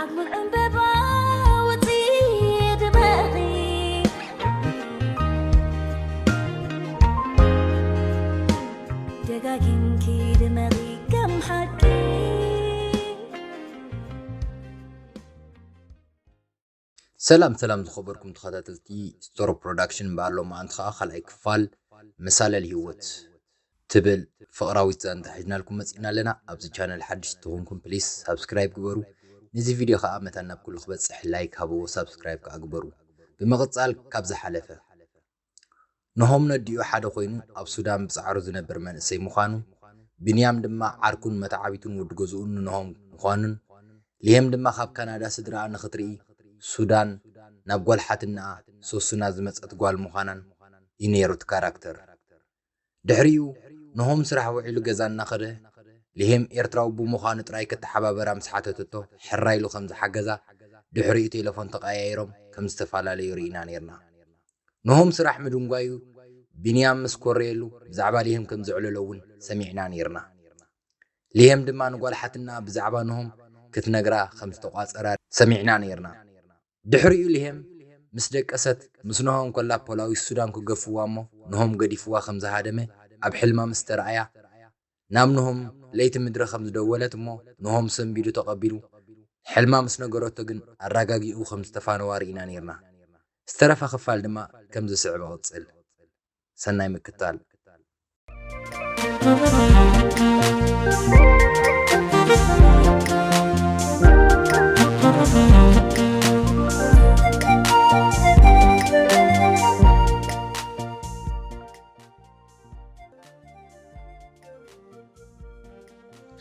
ኣብ ሙሉእ ዕምበባ ወጺ ድመቒ፣ ደጋጊምኪ ድመቒ ከም ሓቂ። ሰላም ሰላም ዝኸበርኩም ተኸታተልቲ ስቶሮ ፕሮዳክሽን፣ በኣሎ መዓንቲ ኸዓ ካልኣይ ክፋል መሳለል ህይወት ትብል ፍቕራዊት ዛንታ ሒዝናልኩም መጺእና ኣለና። ኣብዚ ቻነል ሓድሽ ተኾንኩም ፕሊስ ሳብስክራይብ ግበሩ። ነዚ ቪድዮ ኸዓ መታን ናብ ኩሉ ክበጽሕ ላይክ ሃብዎ፣ ሳብስክራይብ ከኣ ግበሩ። ብምቕጻል ካብ ዝሓለፈ፣ ነሆም ነዲኡ ሓደ ኮይኑ ኣብ ሱዳን ብጻዕሩ ዝነብር መንእሰይ ምዃኑ፣ ቢንያም ድማ ዓርኩን መተዓቢቱን ወዲ ገዝኡን ንነሆም ምዃኑን፣ ሊሄም ድማ ካብ ካናዳ ስድራኣ ንኽትርኢ ሱዳን ናብ ጓል ሓትናኣ ሶሱና ዝመጸት ጓል ምዃናን እዩ ነይሩ እቲ ካራክተር። ድሕሪኡ ነሆም ስራሕ ውዒሉ ገዛ እናኸደ፣ ሊሄም ኤርትራዊ ብምዃኑ ጥራይ ክተሓባበራ ምስ ሓተተቶ፣ ሕራይ ኢሉ ከም ዝሓገዛ፣ ድሕሪኡ ቴሌፎን ተቐያይሮም ከም ዝተፈላለዩ ርኢና ነይርና። ነሆም ስራሕ ምድንጓዩ ቢንያም ምስ ኮረየሉ ብዛዕባ ሊሄም ከም ዘዕለሎ እውን ሰሚዕና ነይርና። ሊሄም ድማ ንጓል ሓትና ብዛዕባ ነሆም ክትነግራ ከም ዝተቋጸራ ሰሚዕና ነይርና። ድሕሪኡ ሊሄም ምስ ደቀሰት ምስ ነሆም ኮላ ፖላዊስ ሱዳን ክገፍዋ እሞ ነሆም ገዲፍዋ ከም ዝሃደመ ኣብ ሕልማ ምስ ተረኣያ ናብ ነሆም ለይቲ ምድሪ ከም ዝደወለት እሞ ነሆም ሰንቢዱ ተቐቢሉ ሕልማ ምስ ነገረቶ ግን ኣረጋጊኡ ከም ዝተፋነዋ ርኢና ነይርና። ዝተረፈ ክፋል ድማ ከም ዝስዕብ እቕጽል። ሰናይ ምክታል።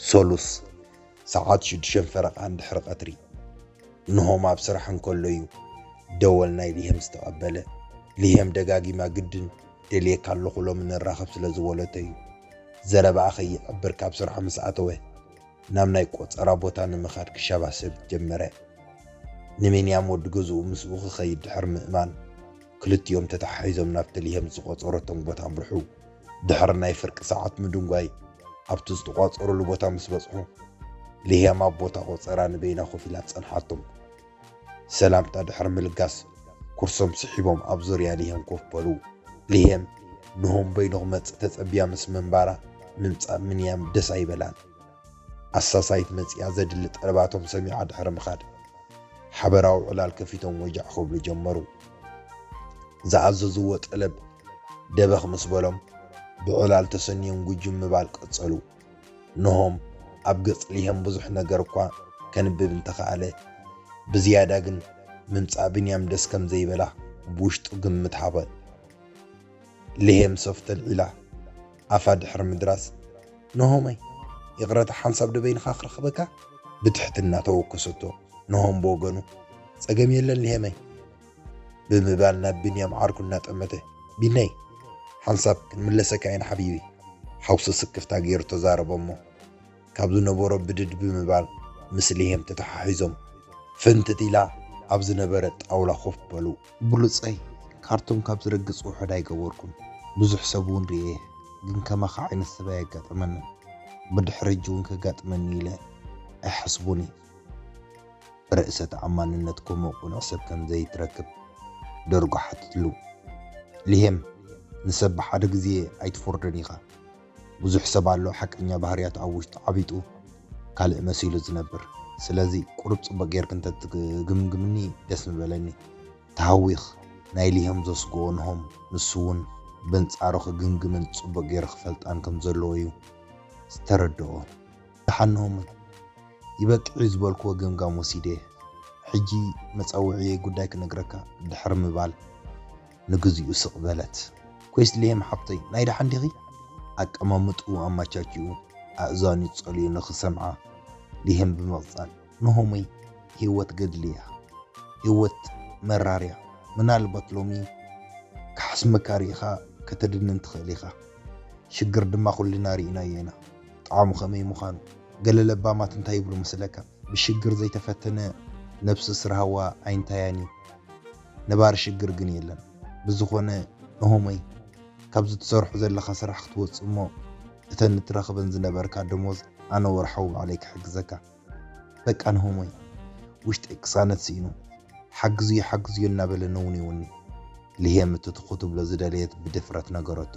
ሶሉስ ሰዓት ሽዱሽተ ፈረቓ እንድሕሪ ቀትሪ። ንሆም ኣብ ስራሕ እንከሎ እዩ ደወል ናይ ሊሄም ዝተቐበለ። ሊሄም ደጋጊማ ግድን ደልየካ ኣለኹ ሎሚ ንራኸብ ስለ ዝበለቶ እዩ። ዘረባኣ ከይዕብር ካብ ስራሕ ምስ ኣተወ ናብ ናይ ቆጸራ ቦታ ንምኻድ ክሸባሸብ ጀመረ። ንቢንያም ወዲ ገዝኡ ምስኡ ክኸይድ ድሕሪ ምእማን ክልቲኦም ተተሓሒዞም ናብቲ ሊሄም ዝቆጸረቶም ቦታ ኣምርሑ። ድሕሪ ናይ ፍርቂ ሰዓት ምድንጓይ ኣብቲ ዝተቋጸሩሉ ቦታ ምስ በጽሑ፣ ሊሄም ኣብ ቦታ ቆጸራ ንበይና ኮፍ ኢላ ጸንሓቶም። ሰላምታ ድሕሪ ምልጋስ ኩርሶም ስሒቦም ኣብ ዙርያ ሊሄም ኮፍ በሉ። ሊሄም ንሆም በይኑ ክመጽእ ተጸብያ ምስ ምንባራ ምምጻእ ቢንያም ደስ ኣይበላን። ኣሳሳይት መጺኣ ዘድሊ ጠለባቶም ሰሚዓ ድሕሪ ምኻድ ሓበራዊ ዕላል ከፊቶም ወጃዕ ክብሉ ጀመሩ። ዝኣዘዝዎ ጠለብ ደበኽ ምስ በሎም ብዕላል ተሰንዮም ጉጅም ምባል ቀጸሉ። ነሆም ኣብ ገጽ ሊሄም ብዙሕ ነገር እኳ ከንብብ እንተኸኣለ፣ ብዝያዳ ግን ምምጻእ ቢንያም ደስ ከም ዘይበላ ብውሽጡ ግምት ሃበ። ሊሄም ሶፍት ኣልዒላ ኣፋ ድሕሪ ምድራስ፣ ነሆመይ፣ ይቕረታ ሓንሳብ ዶ በይንኻ ክረኽበካ? ብትሕትና ተወከሰቶ። ነሆም ብወገኑ፣ ጸገም የለን ሊሄመይ፣ ብምባል ናብ ቢንያም ዓርኩ እናጠመተ፣ ቢነይ፣ ሓንሳብ ክንምለሰካ ኢና ሓቢቢ፣ ሓውሲ ስክፍታ ገይሩ ተዛረቦ እሞ፣ ካብ ዝነበሮ ብድድ ብምባል ምስ ሊሄም ተተሓሒዞም ፍንትት ኢላ ኣብ ዝነበረ ጣውላ ኮፍ በሉ። ብሉጸይ፣ ካርቱም ካብ ዝረግጽ ውሑድ ኣይገበርኩን። ብዙሕ ሰብ እውን ርእየ፣ ግን ከማኻ ዓይነት ሰብ ኣየጋጠመንን። ብድሕሪ ሕጂ እውን ከጋጥመኒ ኢለ ኣይሓስቡን እየ። ርእሰ ተኣማንነት ከምኡ ቅኑዕ ሰብ ከም ዘይትረክብ ደርጎ ሓትትሉ። ሊሄም፣ ንሰብ ብሓደ ግዜ ኣይትፈርዶን ኢኻ። ብዙሕ ሰብ ኣሎ ሓቀኛ ባህርያት ኣብ ውሽጡ ዓቢጡ ካልእ መሲሉ ዝነብር። ስለዚ ቁሩብ ጽቡቕ ጌርክ እንተትግምግምኒ ደስ ምበለኒ። ተሃዊኽ ናይ ሊሄም ዘስግኦ ነሆም ንሱ እውን በንጻሩ ክግምግምን ጽቡቕ ጌሩ ክፈልጣን ከም ዘለዎ እዩ ዝተረድኦ። ደሓን ነሆም፣ ይበቅዕ እዩ ዝበልክዎ ገምጋም ወሲደ። ሕጂ መጸውዒየይ ጉዳይ ክነግረካ ድሕሪ ምባል ንግዚኡ ስቕ በለት። ኮይስ ሊሄም ሓብተይ፣ ናይ ደሓን ዲኺ? ኣቀማምጥኡ ኣመቻችኡ ኣእዛኑ ጸልዩ ንኽሰምዓ ሊሄም ብምቕጻል፣ ነሆመይ፣ ህይወት ገድሊ እያ። ህይወት መራር እያ። ምናልባት ሎሚ ክሓስመካ ርኢኻ ከተድንን ትኽእል ኢኻ። ሽግር ድማ ኩልና ርኢናዮ ኢና። ጣዕሙ ከመይ ምዃኑ። ገለ ለባማት እንታይ ይብሉ መስለካ? ብሽግር ዘይተፈተነ ነብስስ ራህዋ ኣይንታያን እዩ። ነባሪ ሽግር ግን የለን። ብዝኾነ፣ ነሆመይ፣ ካብዚ ትሰርሖ ዘለኻ ስራሕ ክትወጽእ እሞ እተን እትረኽበን ዝነበርካ ደሞዝ ኣነ ወርሓዊ ባዕለይ ክሕግዘካ። በቃ ንሆሞይ ውሽጠይ ቅሳነት ስኢኑ፣ ሓግዝዮ ሓግዝዮ እናበለ ነውኔውኒ። ልሄም እቲ ትኹ ትብሎ ዝደለየት ብድፍረት ነገረቶ።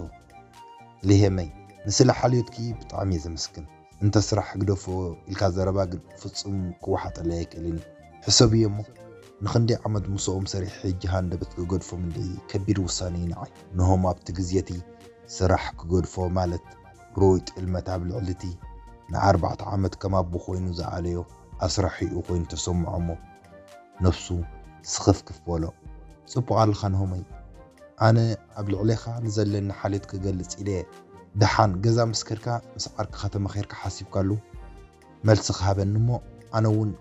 ልሄመይ፣ ንስለ ሓልዮትኪ ብጣዕሚ እየ ዘመስግን። እንተ ስራሕ ግደፎ ኢልካ ዘረባ ግን ፍጹም ክወሓጠለይ ኣይክእልን እዩ። ሕሰብዮ እሞ፣ ንኽንደይ ዓመት ምስኦም ሰሪሐ ሕጂ ሃንደበት ክገድፎም እንድዒ ከቢድ ውሳነ እዩ ንዓይ። ንሆም ኣብቲ ግዜ እቲ ስራሕ ክገድፎ ማለት ርኡይ ጥልመት ኣብ ልዕሊ እቲ ንኣርባዕተ ዓመት ከም ኣቦ ኮይኑ ዝኣለዮ ኣስራሒኡ ኮይኑ ተሰምዖ እሞ ነፍሱ ስኽፍክፍ በሎ። ጽቡቕ ኣለኻ ንሆመይ። ኣነ ኣብ ልዕሌኻ ንዘለኒ ሓልዮት ክገልጽ ኢለ እየ። ደሓን ገዛ ምስ ከድካ ምስ ዓርክኻ ተመኺርካ ሓሲብካሉ መልሲ ክሃበኒ እሞ ኣነ እውን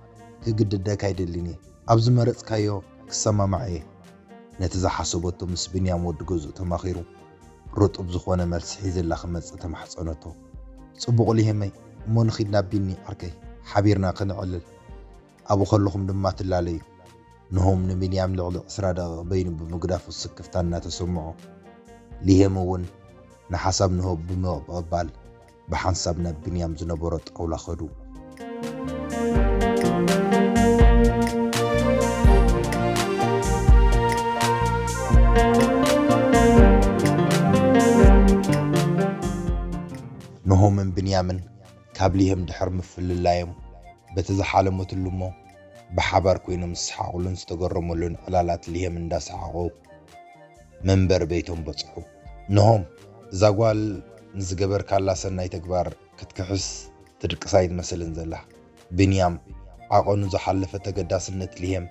ክግድደካ ኣይደልን እየ። ኣብ ዝመረጽካዮ ክሰማማዕ እየ። ነቲ ዝሓሰበቶ ምስ ብንያም ወዲ ገዝኡ ተማኺሩ ርጡብ ዝኾነ መልሲ ሒዝላ ክመጽእ ተማሕጸነቶ። ጽቡቕ ልሄመይ፣ እሞ ንኺድ ናብ ቢኒ ዓርከይ፣ ሓቢርና ከነዕልል። ኣብኡ ከለኹም ድማ ትላለዩ። ንሆም ንብንያም ልዕሊ ዕስራ ደቂቕ በይኑ ብምግዳፉ ስክፍታ እናተሰምዖ፣ ልሄም እውን ንሓሳብ ንሆም ብምቕባል ብሓንሳብ ናብ ብንያም ዝነበሮ ጣውላ ኸዱ። ንሆምን ብንያምን ካብ ልሄም ድሕሪ ምፍልላዮም በቲ ዝሓለመትሉ እሞ ብሓባር ኮይኖም ዝሰሓቑሉን ዝተገረመሉን ዕላላት ልሄም እንዳሰሓቑ መንበሪ ቤቶም በጽሑ። ንሆም፣ እዛ ጓል ንዝገበርካላ ሰናይ ተግባር ክትክሕስ ትድቅስ ኣይትመስልን ዘላ። ብንያም፣ ዓቐኑ ዝሓለፈ ተገዳስነት ልሄም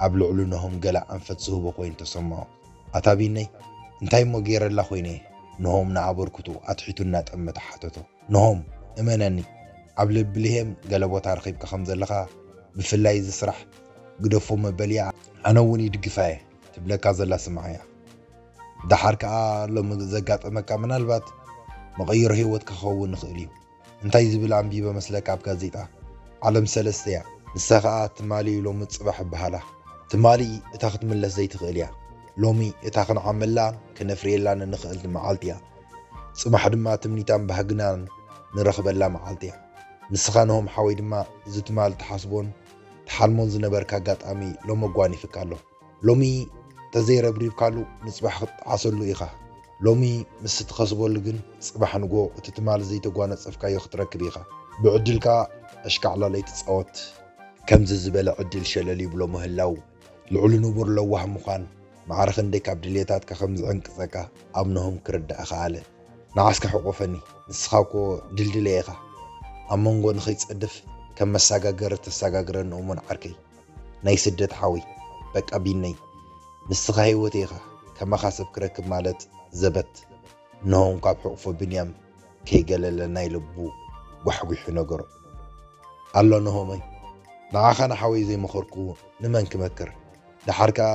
ኣብ ልዕሊ ንሆም ገለ ኣንፈት ዝህቦ ኮይኑ ተሰምዖ። ኣታ ቢነይ፣ እንታይ እሞ ገይረላ ኮይነ እየ? ንሆም ንኣበርክቱ ኣትሒቱ እናጠመተ ሓተቶ። ንሆም፣ እመነኒ፣ ኣብ ልቢ ልሄም ገለ ቦታ ረኺብካ ከም ዘለኻ፣ ብፍላይ እዚ ስራሕ ግደፎ መበልያ ኣነ እውን ይድግፋ እየ ትብለካ ዘላ ስምዓያ። ደሓር ከኣ ሎሚ ዘጋጠመካ ምናልባት መቐይሮ ህይወትካ ክኸውን ይኽእል እዩ። እንታይ ዝብል ኣንቢበ መስለካ ኣብ ጋዜጣ? ዓለም ሰለስተ እያ። ንሳ ከኣ ትማሊ ሎሚ ጽባሕ ይበሃላ። ትማሊ እታ ክትምለስ ዘይትኽእል እያ። ሎሚ እታ ክንዓመላን ክነፍርየላን እንኽእል መዓልቲ እያ። ጽባሕ ድማ ትምኒታን ባህግናን ንረኽበላ መዓልቲ እያ። ንስኻ ንሆም ሓወይ ድማ እዚ ትማሊ ትሓስቦን ትሓልሞን ዝነበርካ ኣጋጣሚ ሎሚ ኣጓኒፍካ ኣሎ። ሎሚ ተዘይረብሪብካሉ ንጽባሕ ክትጠዓሰሉ ኢኻ። ሎሚ ምስ ትኸስበሉ ግን ጽባሕ ንጎ እቲ ትማሊ ዘይተጓነጸፍካዮ ክትረክብ ኢኻ። ብዕድልካ ኣሽካዕላል ኣይትጻወት። ከምዚ ዝበለ ዕድል ሸለል ይብሎ ምህላው ልዕሊ ንቡር ለዋህ ምዃን ማዕረ ክንደይ ካብ ድልየታትካ ከም ዝዕንቅጸካ ኣብ ንሆም ክርዳእ ከኣለ። ንዓስከ ሕቆፈኒ፣ ንስኻ እኮ ድልድለይ ኢኻ። ኣብ መንጎ ንኸይጸድፍ ከም መሳጋገሪ ተሳጋግረኒ እሙን ዓርከይ። ናይ ስደት ሓወይ፣ በቃ ቢነይ፣ ንስኻ ህይወተይ ኢኻ። ከማኻ ሰብ ክረክብ ማለት ዘበት። ንሆም ካብ ሕቑፎ ብንያም ከይገለለ ናይ ልቡ ጓሕጒሑ ነገሮ። ኣሎ ንሆመይ፣ ንዓኻ ንሓወይ ዘይመኸርኩ ንመን ክመክር? ደሓር ከኣ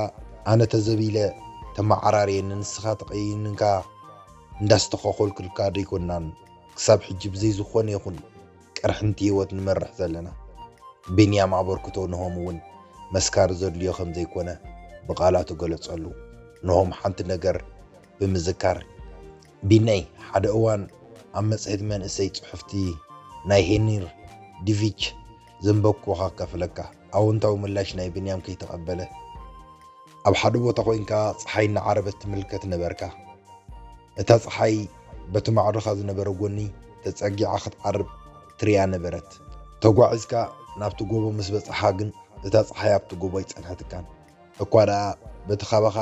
ኣነ ተዘቢለ ተመዓራርየኒ ንስኻ ተቐይንካ እንዳስተኻኸልኩልካ ደይኮናን ክሳብ ሕጂ ብዘይ ዝኾነ ይኹን ቅርሕንቲ ህይወት ንመርሕ ዘለና። ብንያም ኣበርክቶ ንሆም እውን መስካሪ ዘድልዮ ከም ዘይኮነ ብቓላቱ ገለጸሉ። ንሆም ሓንቲ ነገር ብምዝካር፣ ቢነይ፣ ሓደ እዋን ኣብ መጽሔት መንእሰይ ጽሑፍቲ ናይ ሄኒር ዲቪች ዘንበብኩኻ ከፍለካ። ኣወንታዊ ምላሽ ናይ ብንያም ከይተቐበለ፣ ኣብ ሓደ ቦታ ኮይንካ ጸሓይ እናዓረበት ትምልከት ነበርካ። እታ ጸሓይ በቲ ማዕዶኻ ዝነበረ ጎኒ ተጸጊዓ ክትዓርብ ትሪኣ ነበረት። ተጓዒዝካ ናብቲ ጎቦ ምስ በጻሕኻ ግን እታ ጸሓይ ኣብቲ ጎቦ ኣይጸንሐትካን። እኳ ደኣ በቲ ካባኻ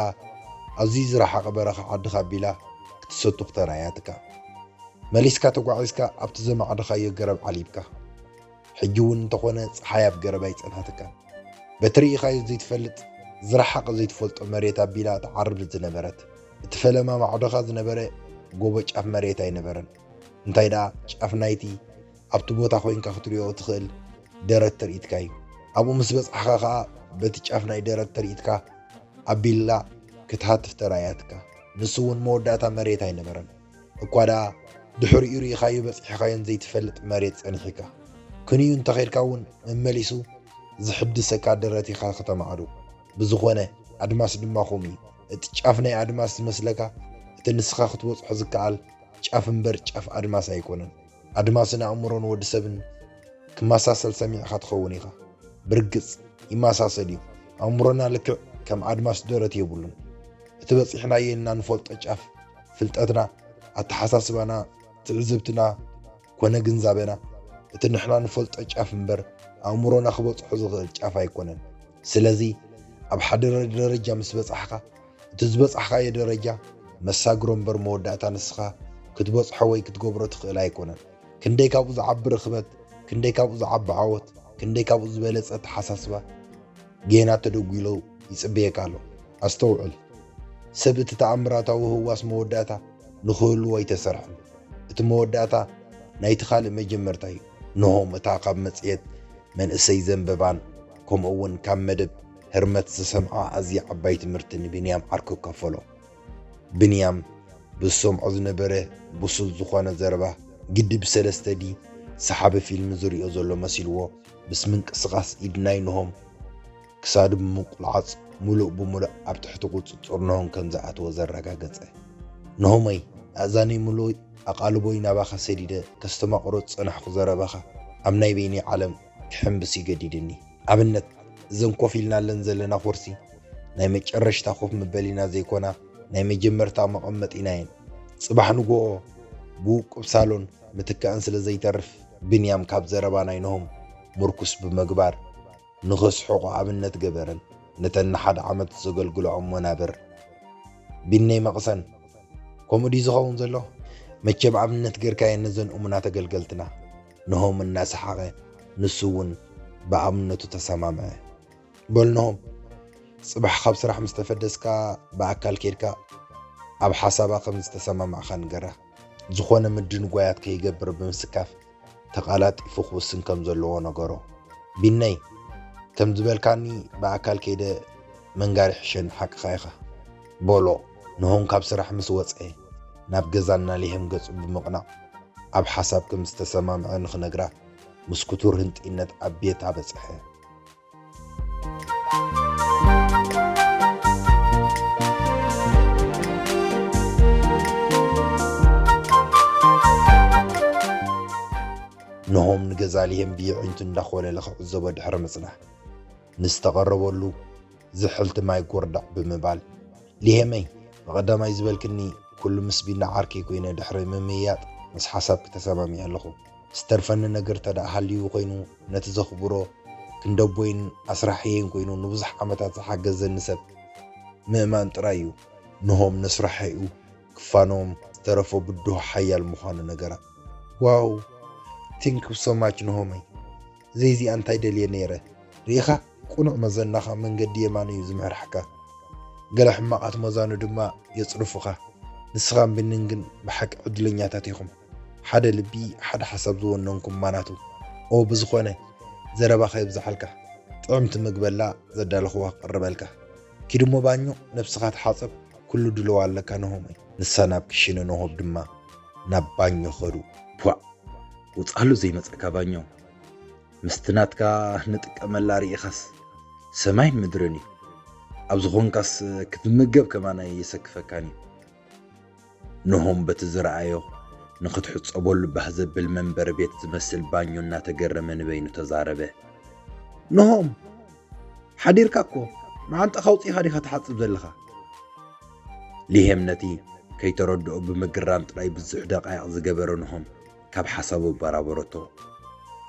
ኣዝዩ ዝረሓቐ በረኻ ዓድኻ ኣቢላ ክትሰቱኽ ተራእያትካ። መሊስካ ተጓዒዝካ ኣብቲ ዘማዕደኻዮ ገረብ ዓሊብካ። ሕጂ እውን እንተኾነ ጸሓይ ኣብ ገረብ ኣይጸንሓትካን። በቲ ርኢኻዮ ዘይትፈልጥ፣ ዝረሓቐ ዘይትፈልጦ መሬት ኣቢላ ትዓርብ ዝነበረት፣ እቲ ፈለማ ማዕዶኻ ዝነበረ ጎቦ ጫፍ መሬት ኣይነበረን። እንታይ ደኣ ጫፍ ናይቲ ኣብቲ ቦታ ኮይንካ ክትሪኦ እትኽእል ደረት ትርኢትካ እዩ። ኣብኡ ምስ በጻሕካ ከኣ በቲ ጫፍ ናይ ደረት ትርኢትካ ኣቢላ ክትሃትፍ ተራእያትካ። ንሱ እውን መወዳእታ መሬት ኣይነበረን። እኳ ደኣ ድሕሪኡ ርኢኻዮ በጺሕካዮን ዘይትፈልጥ መሬት ጸኒሕካ። ክንዩ እንተኸድካ እውን መመሊሱ ዝሕድሰካ ደረት ኢኻ ከተማዕዱ። ብዝኾነ ኣድማስ ድማ ከምኡ እዩ። እቲ ጫፍ ናይ ኣድማስ ዝመስለካ እቲ ንስኻ ክትበጽሖ ዝከኣል ጫፍ እምበር ጫፍ ኣድማስ ኣይኮነን። ኣድማስን ኣእምሮን ወዲ ሰብን ክመሳሰል ሰሚዕኻ ትኸውን ኢኻ። ብርግጽ ይመሳሰል እዩ። ኣእምሮና ልክዕ ከም ኣድማስ ደረት የብሉን። እቲ በጺሕናዮ ኢልና ንፈልጦ ጫፍ ፍልጠትና፣ ኣተሓሳስባና፣ ትዕዝብትና ኮነ ግንዛበና፣ እቲ ንሕና ንፈልጦ ጫፍ እምበር ኣእምሮና ክበጽሖ ዝኽእል ጫፍ ኣይኮነን። ስለዚ ኣብ ሓደ ደረጃ ምስ በጻሕካ፣ እቲ ዝበጻሕካዮ ደረጃ መሳግሮ እምበር መወዳእታ ንስኻ ክትበጽሖ ወይ ክትገብሮ ትኽእል ኣይኮነን። ክንደይ ካብኡ ዝዓቢ ርኽበት፣ ክንደይ ካብኡ ዝዓቢ ዓወት፣ ክንደይ ካብኡ ዝበለጸ ኣተሓሳስባ ጌና ተደጒሎ ይጽበየካ ኣሎ። ኣስተውዕል፣ ሰብ እቲ ተኣምራታዊ ህዋስ መወዳእታ ንኽህልዎ ኣይተሰርሐን። እቲ መወዳእታ ናይቲ ካልእ መጀመርታ እዩ። ንሆም እታ ካብ መጽሔት መንእሰይ ዘንበባን ከምኡ እውን ካብ መደብ ህርመት ዝሰምዓ ኣዝያ ዓባይ ትምህርቲ ንብንያም ዓርኩ ከፈሎ። ብንያም ብዝሰምዖ ዝነበረ ብሱል ዝኾነ ዘረባ ግዲ ብሰለስተ ዲ ሰሓቢ ፊልም ዝሪኦ ዘሎ መሲልዎ ምስ ምንቅስቓስ ኢድ ናይ ንሆም ክሳዱ ብምቁልዓጽ ምሉእ ብምሉእ ኣብ ትሕቲ ቁጽጽር ንሆም ከም ዝኣተወ ዘረጋገጸ። ንሆመይ፣ ኣእዛነይ ምሉእ ኣቓልቦይ ናባኻ ሰዲደ ከስተማቕሮ ዝጸናሕኩ ዘረባኻ ኣብ ናይ በይነይ ዓለም ክሕንብስ እዩ ገዲድኒ። ኣብነት፣ እዘን ኮፍ ኢልናለን ዘለና ኮርሲ ናይ መጨረሽታ ኮፍ መበሊና ዘይኮና፣ ናይ መጀመርታ መቐመጢና እየን። ጽባሕ ንግሆ ብውቁብ ሳሎን ምትካእን ስለ ዘይተርፍ፣ ብንያም ካብ ዘረባ ናይ ንሆም ምርኩስ ብምግባር፣ ንኸስሕቑ ኣብነት ገበረን። ነተን ንሓደ ዓመት ዘገልግልኦም መናብር፣ ቢነይ መቕሰን፣ ከምኡ ድዩ ዝኸውን ዘሎ? መቸም ኣብነት ጌርካየን ነዘን እሙናት ኣገልገልትና። ንሆም እናሰሓቐ፣ ንሱ እውን ብኣብነቱ ተሰማምዐ። በል ንሆም፣ ጽባሕ ካብ ስራሕ ምስ ተፈደስካ ብኣካል ኬድካ ኣብ ሓሳባ ከም ዝተሰማማዕካ ንገራ። ዝኾነ ምድንጓያት ከይገብር ብምስካፍ ተቓላጢፉ ክውስን ከም ዘለዎ ነገሮ። ቢነይ፣ ከም ዝበልካኒ ብኣካል ከይደ መንጋሪ ሕሸኒ፣ ሓቅኻ ኢኻ በሎ። ንሆም ካብ ስራሕ ምስ ወጸ ናብ ገዛ እናሊሄም ገጹ ብምቕናዕ ኣብ ሓሳብ ከም ዝተሰማምዐ ንኽነግራ ምስ ክቱር ህንጢነት ኣብ ቤታ በጽሐ። ንሆም ንገዛ ሊሄም ብየዒንቱ እንዳኾለለ ክዕዘቦ ድሕሪ ምጽናሕ፣ ንዝተቐረበሉ ዝሕልቲ ማይ ጎርዳዕ ብምባል፣ ሊሄመይ፣ ብቐዳማይ ዝበልክኒ ኩሉ ምስ ቢና ዓርከይ ኮይነ ድሕሪ ምምይያጥ ምስ ሓሳብኪ ተሰማሚዐ ኣለኹ። ዝተርፈኒ ነገር ተደኣ ሃልዩ ኮይኑ ነቲ ዘኽብሮ ክንደቦይን ኣስራሕየይን ኮይኑ ንብዙሕ ዓመታት ዝሓገዘኒ ሰብ ምእማን ጥራይ እዩ። ንሆም ነስራሕይኡ ክፋኖም ዝተረፎ ብድሆ ሓያል ምዃኑ ነገራ። ዋው! Thank you so much ንሆመይ። ዘይዚኣ እንታይ ደልየ ነይረ? ርኢኻ? ቅኑዕ መዘናኻ መንገዲ የማን እዩ ዝምርሓካ። ገለ ሕማቓት መዛኑ ድማ የጽርፉኻ። ንስኻን ቢንን ግን ብሓቂ ዕድለኛታት ኢኹም። ሓደ ልቢ፣ ሓደ ሓሳብ ዝወነንኩም ማናቱ። ኦ፣ ብዝኾነ፣ ዘረባ ከየብዝሓልካ፣ ጥዕምቲ ምግበላ ዘዳለኽዋ ክቕርበልካ። ኪድ እሞ ባኞ ነብስኻ ተሓጸብ፣ ኩሉ ድልዋ ኣለካ ንሆመይ። ንሳ ናብ ክሽነ ንሆም ድማ ናብ ባኞ ኸዱ። ፖዕ! ውጻሉ ዘይመጸካ ባኞ። ምስቲ ናትካ ንጥቀመላ ርኢኻስ ሰማይን ምድርን እዩ። ኣብ ዝኾንካስ ክትምገብ ከማን ኣየሰክፈካን እዩ። ንሆም በቲ ዝረኣዮ ንኽትሕጸበሉ ባህ ዘብል መንበሪ ቤት ዝመስል ባኞ እናተገረመ ንበይኑ ተዛረበ። ንሆም፣ ሓዲርካ እኮ መዓንጣኻ ኣውጺእኻ ዲኻ ትሓጽብ ዘለኻ? ሊሄም ነቲ ከይተረድኦ ብምግራም ጥራይ ብዙሕ ደቃይቕ ዝገበረ ንሆም ካብ ሓሳቡ ኣበራበረቶ።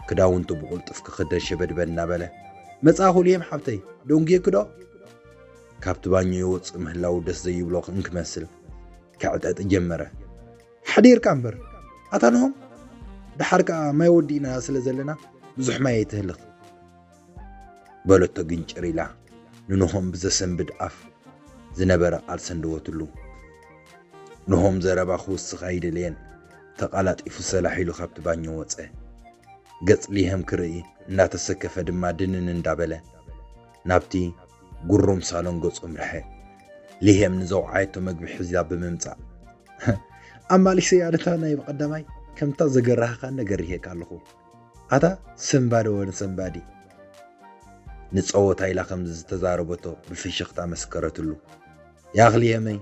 ክዳውንቱ ብቕልጡፍ ክኽደን ሸበድበድ እናበለ፣ መጻእኹ ሊሄም ሓብተይ፣ ደንጉየኪ ዶ? ካብቲ ባኞ ይወጽእ ምህላዉ ደስ ዘይብሎ እንክመስል ክዕጠጢ ጀመረ። ሓዲርካ እምበር፣ ኣታ ንሆም፣ ደሓር ከኣ ማይ ወዲእና ስለ ዘለና ብዙሕ ማይ ኣይትህልኽ። በለቶ ግንጭር ኢላ፣ ንንሆም ብዘሰንብድ ኣፍ ዝነበረ ቃል ሰንደወትሉ። ንሆም ዘረባ ክውስኽ ኣይደለየን። ተቓላጢፉ ሰላሕ ኢሉ ካብቲ ባኞ ወጸ። ገጽ ሊሄም ክርኢ እናተሰከፈ ድማ ድንን እንዳበለ ናብቲ ጉሩም ሳሎን ገጹ ኣምርሐ። ሊሄም ንዘውዓየቶ መግቢ ሒዛ ብምምጻእ፣ ኣማሊሰያ ነታ ናይ ብቐዳማይ ከምታ ዘገራህኻኒ ገሪሄካ ኣለኹ። ኣታ ሰንባዲ ወን ሰንባዲ። ንጸወታ ኢላ ከም ዝተዛረበቶ ብፍሽኽታ መስከረትሉ። ያኽ ሊሄመይ፣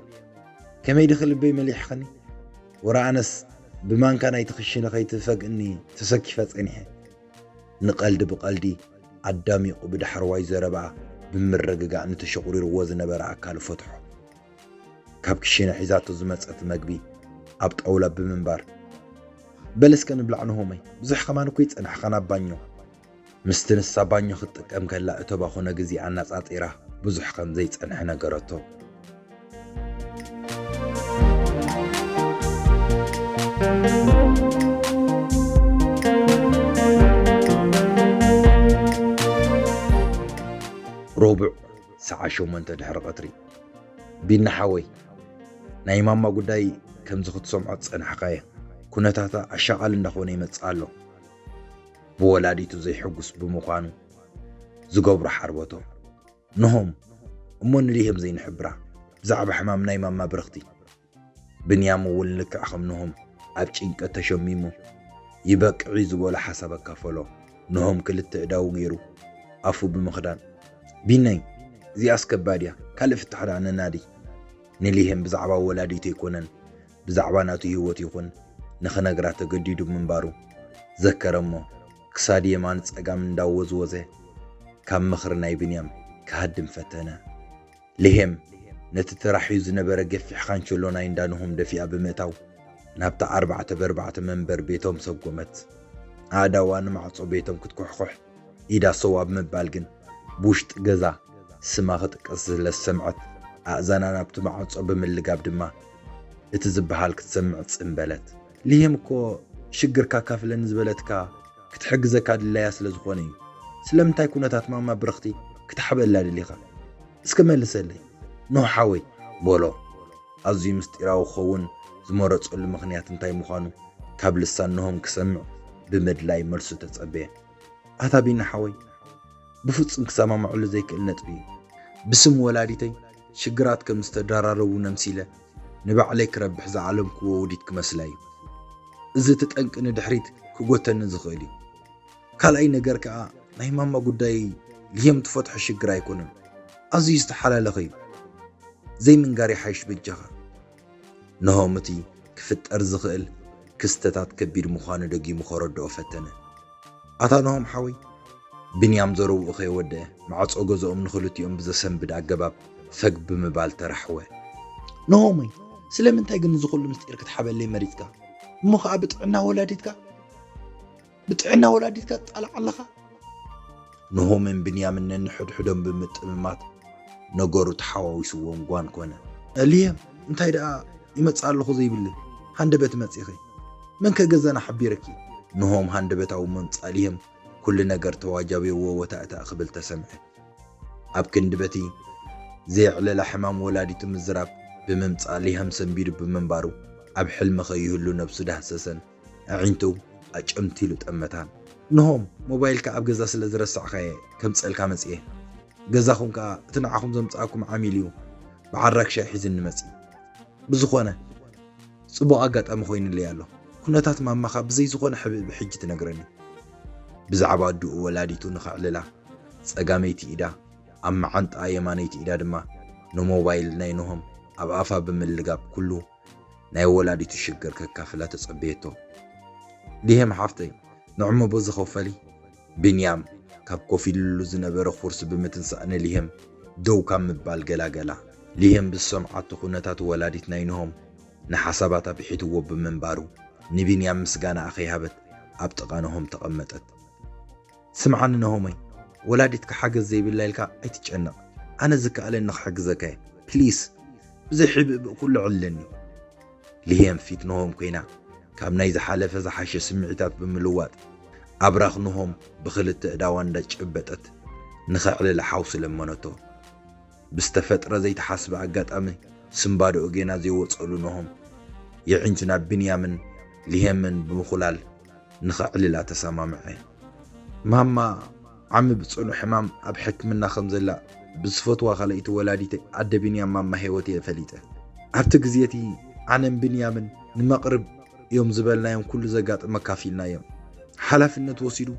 ከመይ ድኺ ልበይ መሊሕኽኒ? ወረ ኣነስ ብማንካ ናይቲ ክሽነ ከይትፈግእኒ ተሰኪፈ ጸኒሐ። ንቐልዲ ብቐልዲ ኣዳሚቑ ብዳሕረዋይ ዘረባኣ ብምርግጋእ ንተሸቑሪርዎ ዝነበረ ኣካሉ ፈትሖ። ካብ ክሽነ ሒዛቶ ዝመጸት መግቢ ኣብ ጣውላ ብምንባር፣ በል እስከ ንብላዕ ንሆመይ፣ ብዙሕ ከማን እኮ ይጸናሕኻን ኣብ ባኞ። ምስቲ ንሳ ባኞ ክትጥቀም ከላ እተባኾነ ግዜ ኣነጻጺራ ብዙሕ ከም ዘይጸንሐ ነገረቶ። ረቡዕ ሰዓ ሸሞንተ ድሕሪ ቀትሪ። ቢኒ ሓወይ፣ ናይ ማማ ጉዳይ ከምዚ ክትሰምዖ ዝጸናሕካዮ ኩነታታ ኣሻቓሊ እንዳኾነ ይመጽእ ኣሎ። ብወላዲቱ ዘይሕጉስ ብምዃኑ ዝገብሮ ሓርበቶ። ንሆም እሞ ንሊሄም ዘይንሕብራ ብዛዕባ ሕማም ናይ ማማ ብርኽቲ። ብንያም እውን ልክዕ ከም ንሆም ኣብ ጭንቀት ተሸሚሙ ይበቅዕ እዩ ዝበሎ ሓሳብ ኣካፈሎ። ንሆም ክልተ እዳዉ ገይሩ ኣፉ ብምኽዳን፣ ቢነይ፣ እዚኣስ ከባድ እያ፣ ካልእ ፍታሕ ደኣ ነናዲ። ንሊሄም ብዛዕባ ወላዲቱ ኣይኮነን ብዛዕባ ናቱ ህይወት ይኹን ንኽነግራ ተገዲዱ ምንባሩ ዘከረ እሞ፣ ክሳድ የማን ጸጋም እንዳወዝወዘ ካብ ምኽሪ ናይ ብንያም ክሃድም ፈተነ። ሊሄም ነቲ ተራሕዩ ዝነበረ ገፊሕ ካንቸሎ ናይ እንዳ ንሆም ደፊኣ ብምእታው፣ ናብታ ኣርባዕተ ብኣርባዕተ መንበር ቤቶም ሰጎመት። ኣእዳዋ ንማዕጾ ቤቶም ክትኩሕኩሕ ኢዳ ሰው ኣብ ምባል ግን፣ ብውሽጢ ገዛ ስማ ክጥቀስ ስለ ዝሰምዐት፣ ኣእዛና ናብቲ ማዕጾ ብምልጋብ ድማ፣ እቲ ዝበሃል ክትሰምዕ ጽን በለት። ሊሄም እኮ ሽግርካ ካፍለኒ ዝበለትካ ክትሕግዘካ ድላያ ስለ ዝኾነ እዩ። ስለምንታይ ኩነታት ማማ ብርኽቲ ክትሓበላ ደሊኻ? እስከ መልሰለይ፣ ኖህ ሓወይ፣ በሎ። ኣዝዩ ምስጢራዊ ክኸውን ዝመረጸሉ ምኽንያት እንታይ ምዃኑ ካብ ልሳን ኖሆም ክሰምዕ ብምድላይ መልሱ ተጸበየ። ኣታ ቢኒ ሓወይ፣ ብፍጹም ክሰማምዐሉ ዘይክእል ነጥቢ እዩ። ብስም ወላዲተይ ሽግራት ከም ዝተደራረቡ ነምሲለ ንባዕለይ ክረብሕ ዝዓለምክዎ ውዲት ክመስላ እዩ። እዚ እቲ ጠንቂ ንድሕሪት ክጎተኒ ዝኽእል እዩ። ካልኣይ ነገር ከኣ ናይ ማማ ጉዳይ ልሄም ትፈትሖ ሽግር ኣይኮነን። ኣዝዩ ዝተሓላለኸ እዩ። ዘይምንጋር ይሓይሽ በጃኻ። ንሆም እቲ ክፍጠር ዝኽእል ክስተታት ከቢድ ምዃኑ ደጊሙ ከረድኦ ፈተነ። ኣታ ንሆም ሓወይ፣ ብንያም ዘረብኡ ከይወደአ፣ ማዕጾ ገዛኦም ንኽልቲኦም ብዘሰንብድ ኣገባብ ፈግ ብምባል ተራሕወ። ንሆመይ፣ ስለምንታይ ግን እዚ ኩሉ ምስጢር ክትሓበለይ መሪጽካ? እሞ ኸኣ ብጥዕና ወላዲትካ? ብጥዕና ወላዲትካ ትጣላዕ ኣለኻ? ንሆምን ብንያምን ነንሕድሕዶም ብምጥምማት ነገሩ ተሓዋዊስዎም ጓን ኮነ። ልሄም፣ እንታይ ደኣ ይመጽእ ኣለኹ ዘይብሊ ሃንደበት መጺኺ? መን ከ ገዛና ሓቢረኪ? ንሆም ሃንደበታዊ ምምጻእ ልሄም ኩሉ ነገር ተዋጃቢርዎ ወታእታእ ክብል ተሰምዐ። ኣብ ክንዲ በቲ ዘየዕለላ ሕማም ወላዲቱ ምዝራብ ብምምጻእ ልሄም ሰንቢዱ ብምንባሩ ኣብ ሕልሚ ከይህሉ ነብሱ ዳህሰሰን ኣዒንቱ ኣጨምቲሉ ጠመታን። ንሆም፣ ሞባይልካ ኣብ ገዛ ስለ ዝረሳዕካየ ከምጸልካ መጽየ። ገዛኹም ከኣ እቲ ንዓኹም ዘምጽኣኩም ዓሚል እዩ ብዓራክ ሻሂ ሒዝኒ መጽዩ። ብዝኾነ፣ ጽቡቕ ኣጋጣሚ ኮይኑለይ ኣሎ። ኩነታት ማማኻ ብዘይ ዝኾነ ሕብእብእ ሕጂ ትነግረኒ። ብዛዕባ ኣዱኡ ወላዲቱ ንኸዕልላ ጸጋመይቲ ኢዳ ኣብ መዓንጣኣ የማነይቲ ኢዳ ድማ ንሞባይል ናይ ኖሆም ኣብ ኣፋ ብምልጋብ ኩሉ ናይ ወላዲቱ ሽግር ከካፍላ ተጸበየቶ። ሊሄም ሓፍተይ፣ ንዕሞ በዚ ከፈሊ ብንያም ካብ ኮፍ ኢሉሉ ዝነበረ ኩርሲ ብምትንሳእ ንሊሄም ደው ካብ ምባል ገላገላ። ሊሄም ብዝሰምዓቶ ኩነታት ወላዲት ናይ ኖሆም ንሓሳባታ ብሒትዎ ብምንባሩ ንብንያም ምስጋናኣ ከይሃበት ኣብ ጥቓ ኖሆም ተቐመጠት። ስምዓኒ ነሆመይ፣ ወላዲትካ ሓገዝ ዘይብላ ኢልካ ኣይትጨነቕ። ኣነ ዝከኣለኒ ክሕግዘካ እየ። ፕሊስ፣ ብዘይ ሕብእብእ ኩሉ ዕልለኒ። ልሄም ፊት ነሆም ኮይና፣ ካብ ናይ ዝሓለፈ ዝሓሸ ስምዒታት ብምልዋጥ፣ ኣብራኽ ነሆም ብኽልተ እዳዋ እንዳጨበጠት ንኸዕልላ ሓውሲ ለመነቶ። ብዝተፈጥረ ዘይተሓስበ ኣጋጣሚ ስምባደኡ ጌና ዘይወጸሉ ነሆም፣ የዒንቱ ናብ ብንያምን ልሄምን ብምኹላል ንኸዕልላ ተሰማምዐ። ማማ ዓሚ ብጽኑ ሕማም ኣብ ሕክምና ከም ዘላ ብዝፈትዋ ካልኣይቲ ወላዲተይ ኣደ ብንያም ማማ ሄወት እየ ፈሊጠ። ኣብቲ ግዜ እቲ ኣነን ብንያምን ንመቕርብ እዮም ዝበልናዮም ኩሉ ዘጋጠመ ኣካፊልናዮም። ሓላፍነት ወሲዱ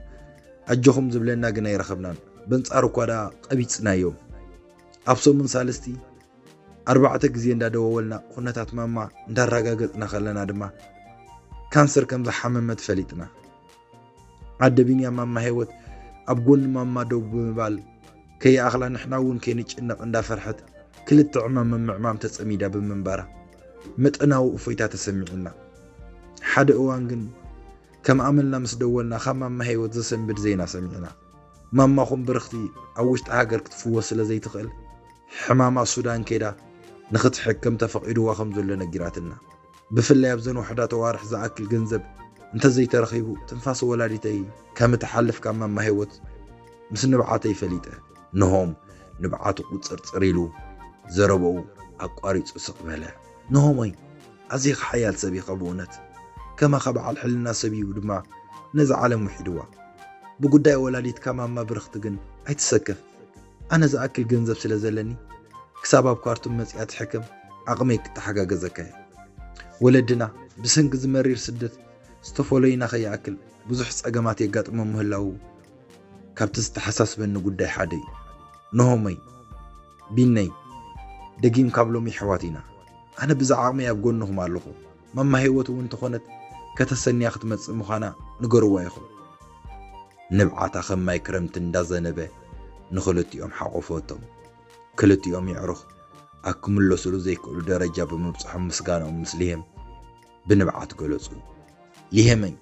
ኣጆኹም ዝብለና ግን ኣይረኸብናን። በንጻሩ እኳ ደኣ ቀቢጽናዮም። ኣብ ሰሙን ሳልስቲ ኣርባዕተ ግዜ እንዳደዋወልና ኩነታት ማማ እንዳረጋገጽና ከለና ድማ፣ ካንሰር ከም ዝሓመመት ፈሊጥና። ኣደ ቢንያም ማማ ሄወት ኣብ ጎኒ ማማ ደው ብምባል፣ ከይኣኽላ ንሕና እውን ከይንጭነቕ እንዳፈርሐት፣ ክልተ ዕማም ምምዕማም ተጸሚዳ ብምንባራ፣ መጠናዊ እፎይታ ተሰሚዑና። ሓደ እዋን ግን፣ ከም ኣመልና ምስ ደወልና፣ ካብ ማማ ሄወት ዘሰንብድ ዜና ሰሚዕና። ማማኹም ብርኽቲ ኣብ ውሽጢ ሃገር ክትፍወስ ስለ ዘይትኽእል፣ ሕማማ ሱዳን ከይዳ ንኽትሕከም ተፈቒድዋ ከም ዘሎ ነጊራትና። ብፍላይ ኣብዘን ውሑዳት ኣዋርሕ ዝኣክል ገንዘብ እንተዘይተረኺቡ፣ ትንፋስ ወላዲተይ ከም እትሓልፍ ካብ ማማ ሄወት ምስ ንብዓተይ ፈሊጠ። ንሆም ንብዓቱ ቁጽርጽር ኢሉ ዘረባኡ ኣቋሪጹ ስቕ በለ። ንሆሞይ፣ ኣዚኻ ሓያል ሰብ ኢኻ ብእውነት። ከማኻ በዓል ሕልና ሰብ እዩ ድማ ነዛ ዓለም ውሒድዋ። ብጉዳይ ወላዲትካ ማማ ብርኽቲ ግን ኣይትሰከፍ። ኣነ ዝኣክል ገንዘብ ስለ ዘለኒ፣ ክሳብ ኣብ ካርቱም መጺኣ ትሕከም ዓቕመይ ክተሓጋገዘካ እየ። ወለድና ብሰንኪ እዚ መሪር ስደት ዝተፈለዩና ከይኣክል ብዙሕ ጸገማት የጋጥሞም ምህላዉ ካብቲ ዝተሓሳስበኒ ጉዳይ ሓደ እዩ። ንሆመይ፣ ቢነይ፣ ደጊም ካብ ሎሚ ኣሕዋት ኢና። ኣነ ብዛ ዓቕመይ ኣብ ጎንኹም ኣለኹ። ማማ ህይወት እውን እንተኾነት ከተሰንያ ክትመጽእ ምዃና ንገርዋ ኢኹም። ንብዓታ ከም ማይ ክረምቲ እንዳዘነበ ንኽልቲኦም ሓቖፈቶም። ክልቲኦም የዕሩኽ ኣብ ክምለሱሉ ዘይክእሉ ደረጃ ብምብጽሖም ምስጋናኦም ምስ ሊሄም ብንብዓት ገለጹ። ሊሄመይ፣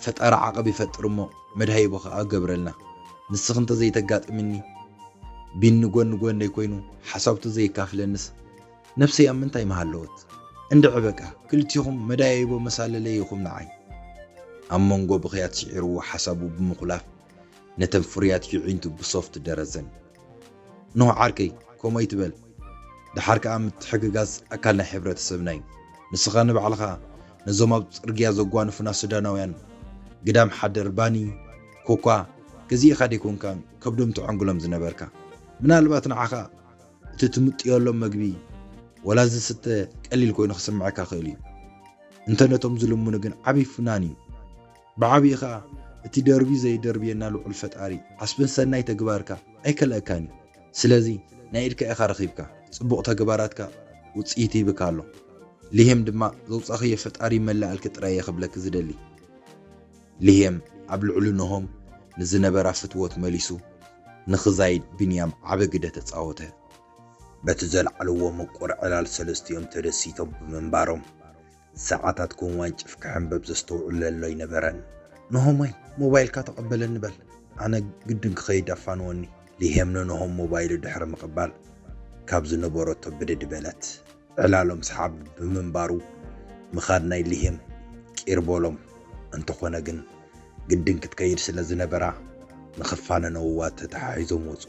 ፈጣሪ ዓቐብ ይፈጥር እሞ መድሃይቦ ኸኣ ገብረልና። ንስኺ እንተዘይተጋጥምኒ፣ ቢኒ ጎኒ ጎነይ ኮይኑ ሓሳብቱ ዘየካፍለንስ ነብሰይ ኣብ ምንታይ ምሃለወት? እንድዒ በቃ፣ ክልቲኹም መዳያይቦ መሳለለይ ኢኹም ንዓይ። ኣብ መንጎ ብኽያት ስዒርዎ ሓሳቡ ብምኹላፍ፣ ነተን ፍርያት ዩዒንቱ ብሶፍት ደረዘን። ኖህ ዓርከይ፣ ከምኡ ኣይትበል። ደሓር ከኣ ምትሕግጋዝ ኣካል ናይ ሕብረተሰብና እዩ። ንስኻ ንባዕልኻ ነዞም ኣብ ጽርግያ ዘጓንፉና ሱዳናውያን ግዳም ሓደር ባኒ፣ ኮኳ፣ ገዚእኻ ደይኮንካ ከብዶም ትዕንግሎም ዝነበርካ? ምናልባት ንዓኻ እቲ ትምጥየሎም መግቢ ወላ ዝስተ ቀሊል ኮይኑ ክስምዐካ ክእል እዩ። እንተ ነቶም ዝልምኑ ግን ዓብዪ ፍናን እዩ። ብዓብዪ ኸኣ እቲ ደርቢ ዘይደርብየና ልዑል ፈጣሪ ዓስብን ሰናይ ተግባርካ ኣይከልአካን እዩ። ስለዚ ናይ ኢድካ ኢኻ ረኺብካ፣ ጽቡቕ ተግባራትካ ውጽኢት ይህብካ ኣሎ። ሊሄም ድማ ዘውጻኽዮ ፈጣሪ ይመልኣልኪ ጥራይ እየ ክብለኪ ዝደሊ። ሊሄም ኣብ ልዕሊ ኖሆም ንዝነበራ ፍትወት መሊሱ ንኽዛይድ ቢንያም ዓቢ ግደ ተጻወተ። በቲ ዘልዓልዎ ምቁር ዕላል ሰለስቲኦም ተደሲቶም ብምንባሮም፣ ሰዓታት ከም ዋንጭፍ ክሕንበብ ዘስተውዕለሉ ኣይነበረን። "ኖሆሞይ፣ ሞባይልካ ተቐበለኒ በል፣ ኣነ ግድን ክኸይድ ኣፋንወኒ።" ሊሄም ንኖሆም ሞባይሉ ድሕሪ ምቕባል፣ ካብ ዝነበረቶ ብድድ በለት። ዕላሎም ሰሓብ ብምንባሩ፣ ምኻድ ናይ ሊሄም ቂር በሎም። እንተኾነ ግን፣ ግድን ክትከይድ ስለ ዝነበራ፣ ንኽፋነነውዋ ተተሓሒዞም ወጹ።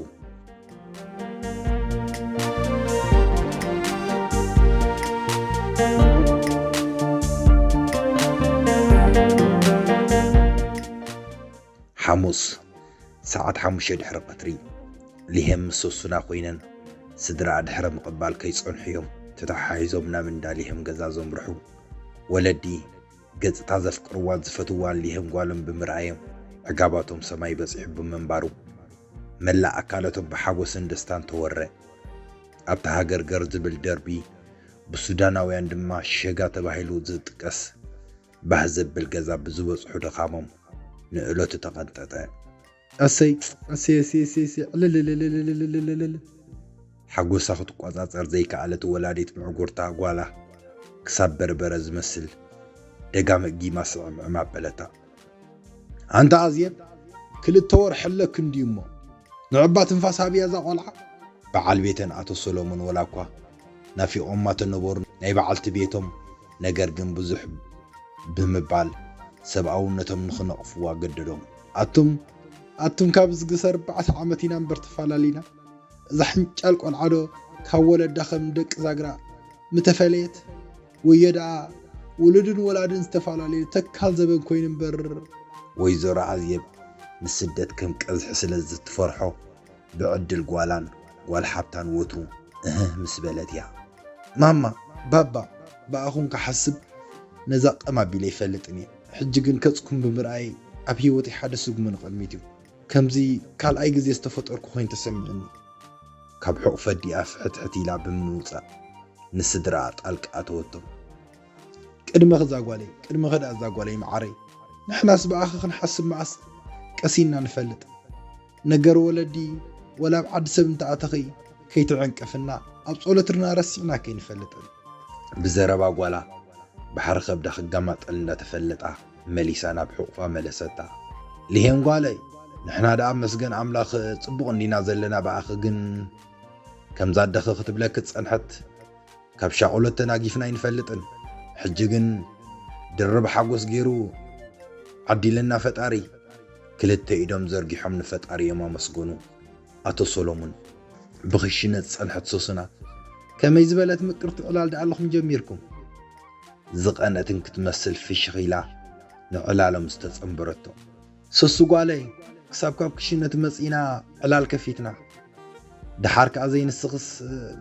ሓሙስ፣ ሰዓት ሓሙሽተ ድሕሪ ቀትሪ፣ ሊሄም ምስ ሰሱና ኮይነን፣ ስድራኣ ድሕሪ ምቕባል ከይጸንሑ እዮም ተተሓሒዞም ናብ እንዳ ሊሄም ገዛ ዘምርሑ። ወለዲ፣ ገጽታ ዘፍቅርዋን ዝፈትዋን ሊሄም ጓሎም ብምርኣዮም፣ ዕጋባቶም ሰማይ በጺሑ ብምንባሩ፣ መላእ ኣካላቶም ብሓጎስን ደስታን ተወረ። ኣብታ ሃገር ገር ዝብል ደርቢ፣ ብሱዳናውያን ድማ ሸጋ ተባሂሉ ዝጥቀስ ባህ ዘብል ገዛ ብዝበጽሑ ድኻሞም ንእለቱ ተቐንጠጠ። ኣሰይ፣ ኣሰይ፣ ኣሰይ፣ ኣሰይ፣ ኣሰይ፣ ዕልልልልልልልልልልል። ሓጎሳ ክትቆጻጸር ዘይከኣለት ወላዲት ምዕጉርታ ጓላ ክሳብ በርበረ ዝመስል ደጋም እጊማ ስዕምዕም ኣበለታ። ኣንታ ኣዝየብ፣ ክልተ ወርሒ ኣለኪ እንድዩ እሞ፣ ንዕባ ትንፋስ ሃብያ እዛ ቆልዓ። በዓል ቤተን ኣቶ ሰሎሞን ወላ እኳ ናፊቖማ ተነበሩ ናይ በዓልቲ ቤቶም ነገር ግን ብዙሕ ብምባል ሰብኣውነቶም ንኽነቕፍዋ ገደዶም። ኣቱም፣ ኣቱም ካብ ዝግሰ ኣርባዕተ ዓመት ኢና እምበር ተፋላሊና። እዛ ሕንጫል ቆልዓ ዶ ካብ ወለዳ ከም ደቂ ዛግራ ምተፈለየት? ወዮ ደኣ ውሉድን ወላድን ዝተፈላለዩ ተካል ዘበን ኮይኑ እምበር። ወይዘሮ ኣዜብ ንስደት ከም ቀዝሒ ስለ ዝትፈርሖ፣ ብዕድል ጓላን ጓል ሓብታን ወትሩ እህህ ምስ በለት እያ። ማማ፣ ባባ፣ ብኣኹም ክሓስብ ነዛ ቀም ኣቢለ ኣይፈልጥን እየ። ሕጂ ግን ከጽኩም ብምርኣይ ኣብ ህይወተይ ሓደ ስጉሚ ንቕድሚት እዩ። ከምዚ ካልኣይ ግዜ ዝተፈጠርኩ ኮይኑ ተሰሚዑኒ። ካብ ሕቑፈ ኣዲኣ ፍሕትሕት ኢላ ብምውጻእ፣ ንስድራኣ ጣልቃ ኣተወቶም። "ቅድመኺ እዛ ጓለይ፣ ቅድመኺ ደኣ እዛ ጓለይ መዓረይ፣ ንሕናስ ብኣኺ ክንሓስብ መኣስ ቀሲና ንፈልጥ? ነገር ወለዲ ወላ ኣብ ዓዲ ሰብ እንተኣተኺ ከይትዕንቅፍና ኣብ ጸሎትና ረሲዕና ከይንፈልጥን?" ብዘረባ ጓላ ባሕሪ ከብዳ ክጋማጠል እንዳተፈለጣ መሊሳ ናብ ሕቑፋ መለሰታ። "ሊሄም ጓለይ፣ ንሕና ደኣ መስገን ኣምላኽ ጽቡቕ እንዲና ዘለና፣ ብኣኺ ግን ከምዛ ኣደኺ ክትብለኪ ዝጸንሐት ካብ ሻቕሎት ተናጊፍና ኣይንፈልጥን። ሕጂ ግን ድርብ ሓጎስ ገይሩ ዓዲለና ፈጣሪ።" ክልተ ኢዶም ዘርጊሖም ንፈጣሪ እዮም ኣመስገኑ። ኣቶ ሰሎሙን፣ ብኽሽነ ዝጸንሐት ሶስና፣ "ከመይ ዝበለት ምቅርቲ ዕላል ደኣ ኣለኹም ጀሚርኩም?" ዝቐንአትን ክትመስል ፍሽኽ ኢላ ንዕላሎም ዝተጸንበረቶ። "ሶሱ ጓለይ፣ ክሳብ ካብ ክሽነ ትመጺና ዕላል ከፊትና። ደሓር ከኣ ዘይንስኽስ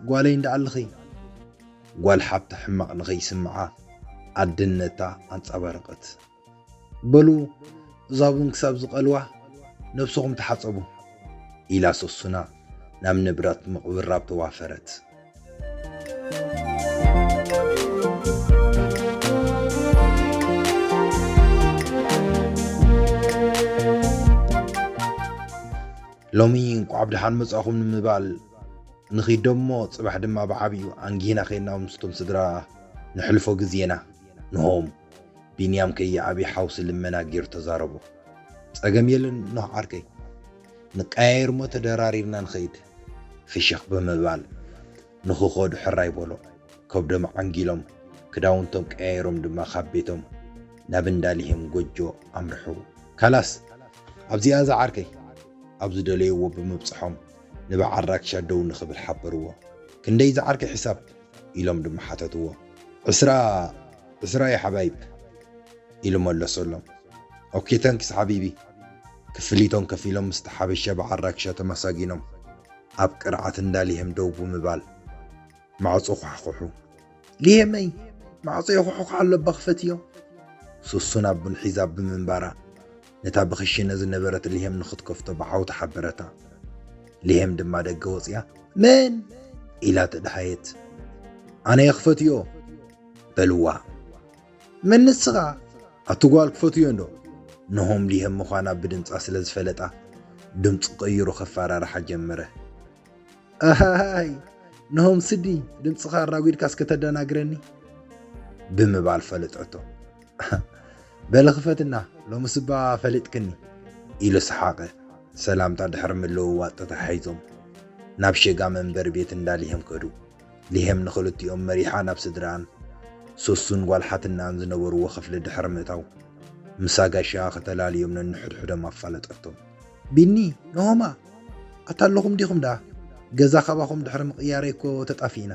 ጓለይ እንዳ ኣለኺ?" ጓል ሓብታ ሕማቕ ንኸይስምዓ ኣደነታ ኣንጸባረቐት። "በሉ፣ እዛ ቡን ክሳብ ዝቐልዋ ነብስኹም ተሓጸቡ" ኢላ ሶሱና ናብ ንብረት ምቕብራብ ተዋፈረት። ሎሚ እንቋዕ ብደሓን መጻእኹም ንምባል ንኺድ እሞ፣ ጽባሕ ድማ ብዓቢኡ ኣንጊህና ኸይድና ምስቶም ስድራ ነሕልፎ ግዜና። ንሆም ቢንያም ከይዓቢ ሓውሲ ልመና ገይሩ ተዛረቦ። "ጸገም የለን ኖህ ዓርከይ፣ ንቀያየር እሞ ተደራሪርና ንኸይድ" ፍሽኽ ብምባል ንኽኸዱ ሕራይ በሎ። ከብዶም ዓንጊሎም፣ ክዳውንቶም ቀያይሮም ድማ ካብ ቤቶም ናብ እንዳ ሊሄም ጎጆ ኣምርሑ። "ካላስ ኣብዚኣ እዛ ዓርከይ" ኣብ ዝደለይዎ ብምብጽሖም ንበዓል ራክሻ ደው ንኽብል ሓበርዎ። "ክንደይ ዝዓርከ ሕሳብ?" ኢሎም ድማ ሓተትዎ። "ዕስራ፣ ዕስራ እየ ሓባይብ" ኢሉ መለሰሎም። "ኦኬ፣ ታንክስ ሓቢቢ" ክፍሊቶም ከፊሎም ምስቲ ሓበሻ በዓል ራክሻ ተመሳጊኖም ኣብ ቅርዓት እንዳ ሊሄም ደው ብምባል ማዕጾ ኳሕኩሑ። "ሊሄመይ፣ ማዕጾ የኹሕኩሕ ኣሎ እባ ክፈትዮ!" ሱሱን ኣብ ቡን ሒዛ ብምንባራ፣ ነታ ብኽሽነ ዝነበረት ሊሄም ንኽትከፍቶ ብዓውታ ሓበረታ። ሊሄም ድማ ደገ ወጺኣ፣ "መን?" ኢላ ተደሃየት። "ኣነ እየ ክፈትዮ!" በልዋ። "መን ንስኻ?" "ኣቲ ጓል ክፈትዮ እንዶ!" ንሆም ሊሄም ምዃና ብድምጻ ስለ ዝፈለጣ፣ ድምጹ ቀይሩ ከፈራርሓ ጀመረ። "ኣሃይ፣ ንሆም ስዲ፣ ድምጽኻ ኣራጒድካስ ከተደናግረኒ?" ብምባል ፈለጠቶ። "በሊ ክፈትና፣ ሎምስ እባ ፈሊጥክኒ" ኢሉ ሰሓቐ። ሰላምታ ድሕሪ ምልውዋጥ ተተሓሒዞም ናብ ሸጋ መንበሪ ቤት እንዳ ሊሄም ከዱ። ሊሄም ንኽልቲኦም መሪሓ ናብ ስድራኣን ሶሱን ጓል ሓትናኣን ዝነበርዎ ክፍሊ ድሕሪ ምእታው፣ ምስ ኣጋይሽኣ ከተላልዮም ነንሕድሕዶም ኣፋለጠቶም። "ቢኒ፣ ንሆማ፣ ኣታ ኣለኹም ዲኹም ደኣ? ገዛ ካባኹም ድሕሪ ምቕያረይ እኮ ተጣፊእና።"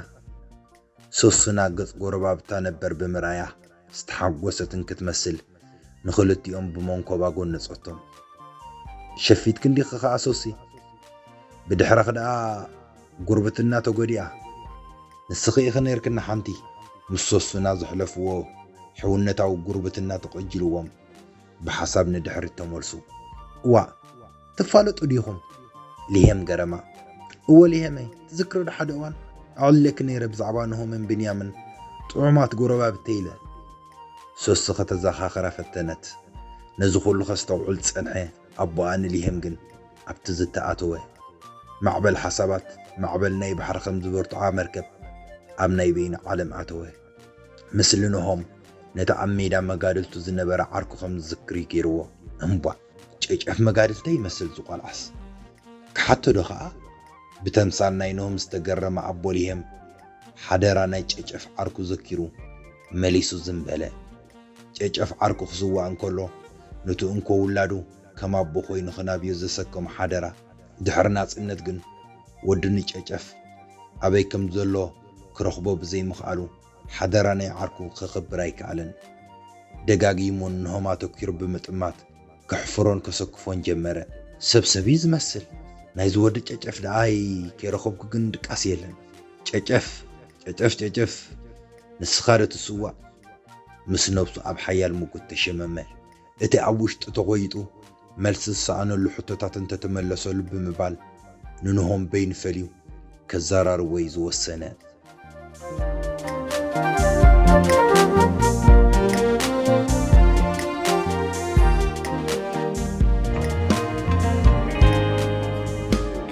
ሶሱና ገጽ ጎረባብታ ነበር ብምርኣያ ዝተሓጎሰት እንክትመስል ንኽልቲኦም ብመንኮባ ጎነጸቶም። "ሸፊትኪ እንዲኺ ኸኣ ሶሲ? ብድሕረኺ ደኣ ጉርብትና ተጎዲኣ። ንስኺ ኢኺ ነይርክና ሓንቲ" ምስ ሶሱና ዘሕለፍዎ ሕውነታዊ ጉርብትና ተቐጂልዎም ብሓሳብ ንድሕሪት ተመልሱ። "እዋእ፣ ትፋለጡ ዲኹም?" ሊሄም ገረማ። "እወ ሊሄመይ፣ ትዝክሪ ዶ ሓደ እዋን ኣዕሊለኪ ነይረ ብዛዕባ ንሆምን ብንያምን ጥዑማት ጎረባብተይ ኢለ?" ሶሲ ከተዘኻኽራ ፈተነት። ነዚ ኩሉ ከስተውዕል ዝጸንሐ ኣቦኣ ንሊሄም ግን ኣብ ትዝታ ኣተወ። ማዕበል ሓሳባት፣ ማዕበል ናይ ባሕሪ ከም ዝበርትዓ መርከብ ኣብ ናይ በይኑ ዓለም ኣተወ። ምስሊ ንሆም ነቲ ኣብ ሜዳ መጋድልቱ ዝነበረ ዓርኩ ከም ዝዝክር እዩ ገይርዎ። እምቧ፣ ጨጨፍ መጋድልተይ ይመስል እዚ ቆልዓስ። ክሓቶ ዶ ኸኣ? ብተምሳል ናይ ኖህ ምስ ተገረመ ኣቦ ሊሄም፣ ሓደራ ናይ ጨጨፍ ዓርኩ ዘኪሩ፣ መሊሱ ዝም በለ። ጨጨፍ ዓርኩ ክስዋእ እንከሎ፣ ነቲ እንኮ ውላዱ ከም ኣቦ ኮይኑ ክናብዮ ዘሰከሞ ሓደራ፣ ድሕሪ ናጽነት ግን፣ ወዱ ንጨጨፍ ኣበይ ከም ዘሎ ክረኽቦ ብዘይምኽኣሉ፣ ሓደራ ናይ ዓርኩ ከኽብር ኣይከኣለን። ደጋጊሙ ንኖሆም ኣተኲሩ ብምጥማት፣ ከሕፍሮን ከሰክፎን ጀመረ። ሰብ ሰብ እዩ ዝመስል። ናይዚ ወዲ ጨጨፍ ደኣይ ከይረኸብኩ ግን ድቃስ የለን። ጨጨፍ፣ ጨጨፍ፣ ጨጨፍ፣ ንስኻ ዶ ትስዋእ? ምስ ነብሱ ኣብ ሓያል ምጉት ተሸመመ። እቲ ኣብ ውሽጡ ተኾይጡ መልሲ ዝሰኣነሉ ሕቶታት እንተተመለሰሉ ብምባል፣ ንንሆም በይኑ ፈልዩ ከዘራርቦ እዩ ዝወሰነ።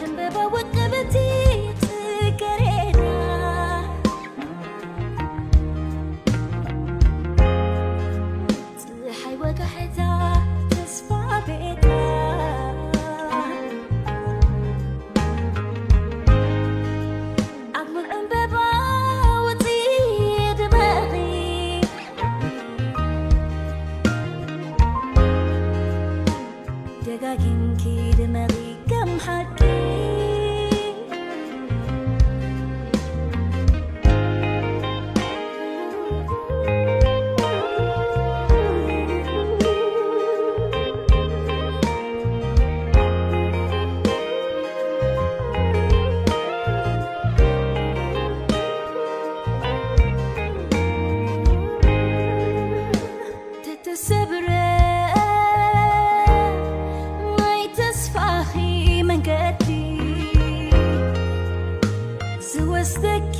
ዕምበባ ውቅብቲ ጽጌረዳ፣ ጸሓይ ወጋሕታ ተስፋ ቤታ፣ ኣብ ሙሉእ ዕምበባ ውጺ ድመቒ፣ ደጋጊምኪ ድመቒ ከም ሓቂ። ተተሰብረ ናይ ተስፋኺ መንገዲ ዝወስደኪ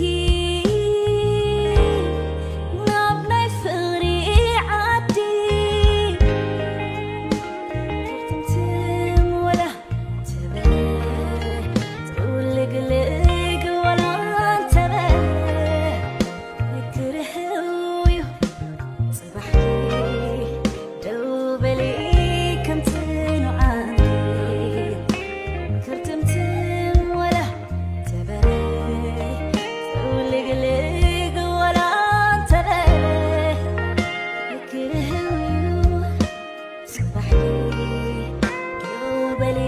ናብ ናይ ፍቕሪ ዓዲ፣ ክትምትም ወላ ተበለ፣ ጥውልግልግ ወላ እንተበለ፣ ንግርህው እዩ ጽባሕኪ። ደው በሊ ከምቲ ንዓንቲ፣ ክርትምትም ወላ ተበለ፣ ጥውልግልግ ወላ እንተበለ፣ ንግርህው እዩ ጽባሕኪ። ደው በሊ